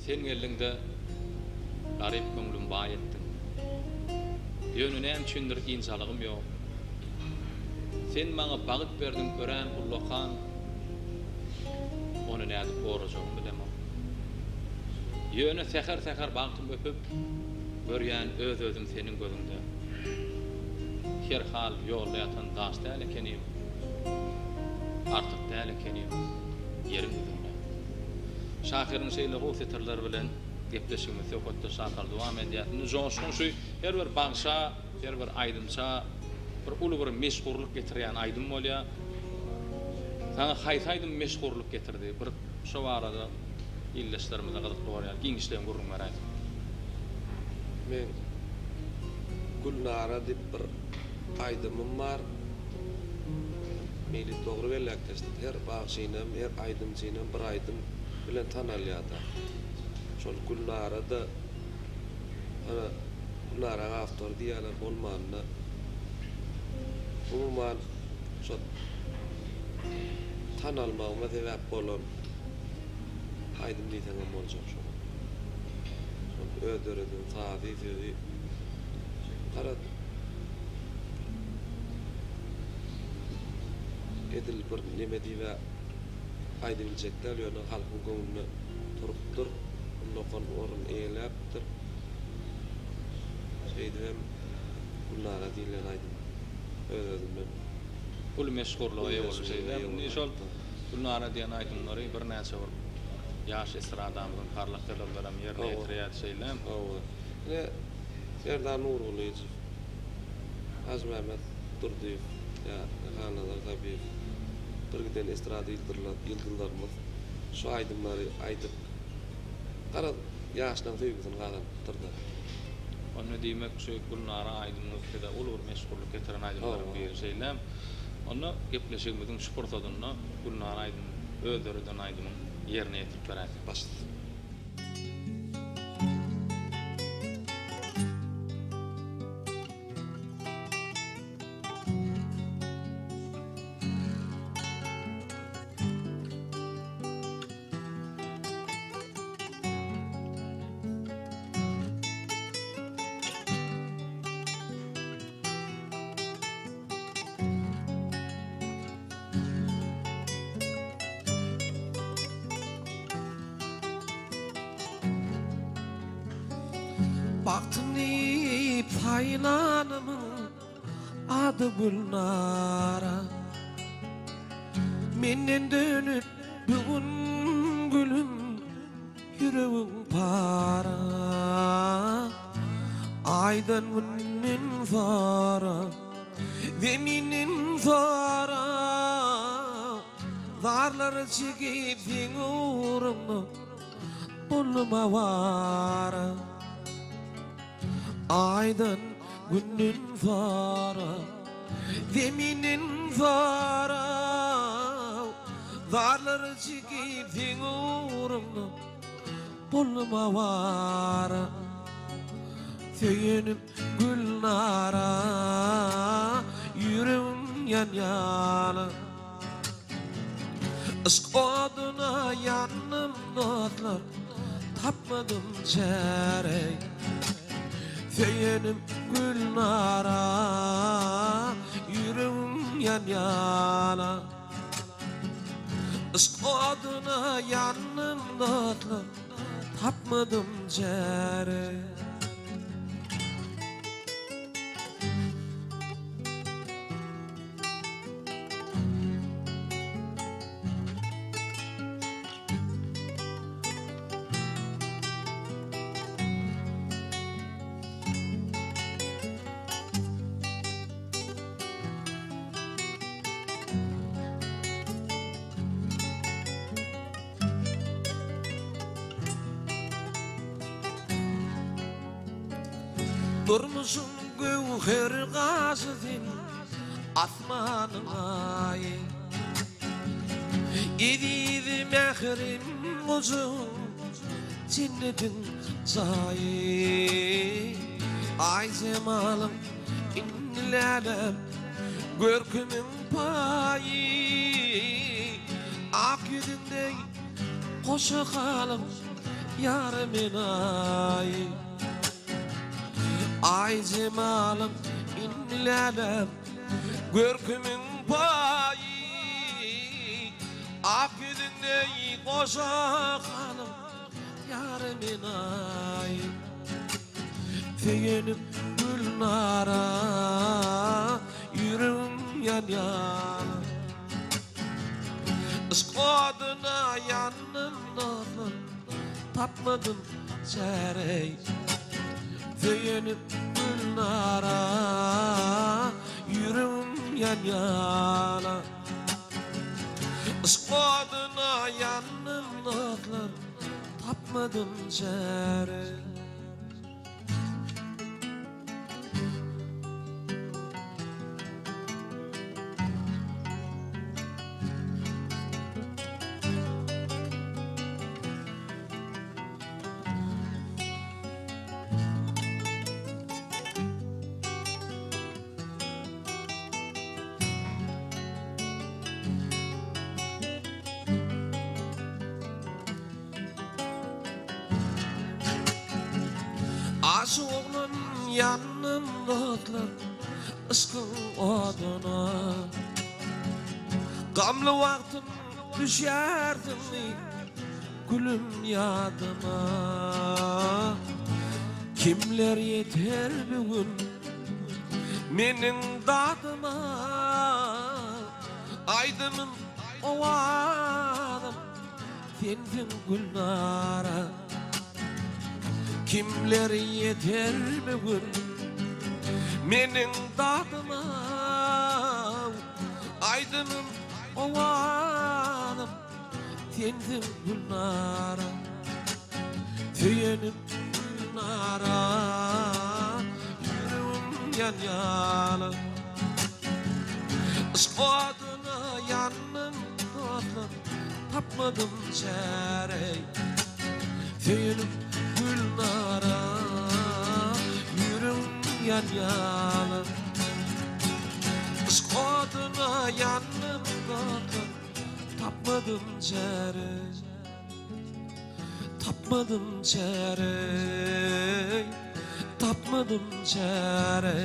Sen geldiňde garyp köňlüm baý etdiň. Ýöne näme üçindir ynjalygym ýok. Sen maňa bagt berdiň örän ullakan, Ony nädip gorajagymy bilemok. Ýöne säher-säher bagtym öpüp, Görýän öz-özüm seniň gözüňde. Herhal ýolda ýatan daş däl ekenim, Artyk däl ekenim ýeriň ýüzünde. Şahyryň şeýle gowy setirleri bilen gepleşigimiz söhbetdeş arkaly dowam edýär. Indi Joşgun şu her bir bagşa, her bir aýdymça bir uly bir meşhurlyk getirýän aýdym bolýar. Saňa haýsy aýdym meşhurlyk getirdi? Bir şo barada ildeşlerimize gyzykly bolýar. Giňişleýin gürrüň beräýseň. Meň Gülnara diýip bir aýdymym bar. Meýlis dogry belläp geçdi. Her bagşynam, her aýdymçynam bir aýdym bilen tanalýar-da. Şol Gülnara-da ana Gülnaraň awtory diýýärler bolmanda. Umuman şo tanalmagyma sebäp bolan aýdym diýseňem boljak şoňa. Şol öz döreden sazy, sözi garaz Edil bir neme diýibä aýdybiljek däl, ýöne halkyň göwnünde turupdyr, ullakan orun eýeläpdir. Şeýdibem Gülnara diýlen aýdym öz-özünden Uly meşhurlyga eýe boldy şeýdibem. Indi şol Gülnara diýen aýdymlary birnäçe bir ýaş estradamyzyň parlak ýyldyzlaram ýerine ýetirýärdi şeýle. Hawa. Ine, Serdar Nurgylyjow. Hajymämmet Durdyýew ýa Halnazar Sabyýew bir giden estrada ýyldyzlarymyz şu aýdymlary aýdyp, garaz, ýaşlaryň söýgüsini gazanypdyr-da. Onda diýmek şu Gülnara aýdymyňyz size uly bir meşhurlyk getiren aýdymlaryň biri şeýlemi? Onda gepleşigimiziň şu pursadynda Gülnara aýdym öz döreden aýdymyň ýerine ýetirip beräýseň. Baş üstüne. Bagtym diýip saýlanymyň ady Gülnara. Menden dönüp bu gün gülüm ýüregiň para. Aýdan günden sora, zeminden sora. Zarlar çekip seň ugruňda Boldum awara. Aýdan günden sora, Zeminden sora. Zarlar çekip seň ugruňda Boldum awara. Söýenim Gülnara, Ýüregim ýanýar. Yşk oduna ýandym dostlar, tapmadym çäre. Söýenim Gülnara, ýüregim ýanýar. Yşk oduna ýandym dostlar, tapmadym çäre. Durmuşyň göwher gaşy sen, asmanyň aýy. Eziz mährim gujagyň, jennetiň jaýy. Aý jemalyň indi lälem, görkümiň paýy. Ak ýüzüňde goşa halyň. Ýary men aý. Aý jemalym indi lälem Görkümiň paýy. Ak ýüzüňde goşa hanym Ýary men aý. Söýenim Gülnara Ýüregim ýanýar. Yşk oduna ýandym dostlar Tapmadym çäre. Söýenim Gülnara Ýüregim ýanýar. Yşk oduna ýandym dostlar Tapmadym çäre. Aşyk oglan ýandym dostlar yşkyň oduna. Gamly wagtym düşýärsiň gülüm ýadyma. Kimler ýeter bu gün meniň dadyma. Aýdymym, owazym sensiň Gülnara. Kimler ýeter bu gün meniň dadyma. Aýdymym, owazym sensiň Gülnara. Söýenim Gülnara, ýüregim ýanýar. Yşk oduna ýandym dostlar, tapmadym çäre. Söýenim Gülnara, ýüregim ýanýar. Yşk oduna ýandym dostlar, tapmadym çäre. Tapmadym çäre, tapmadym çäre.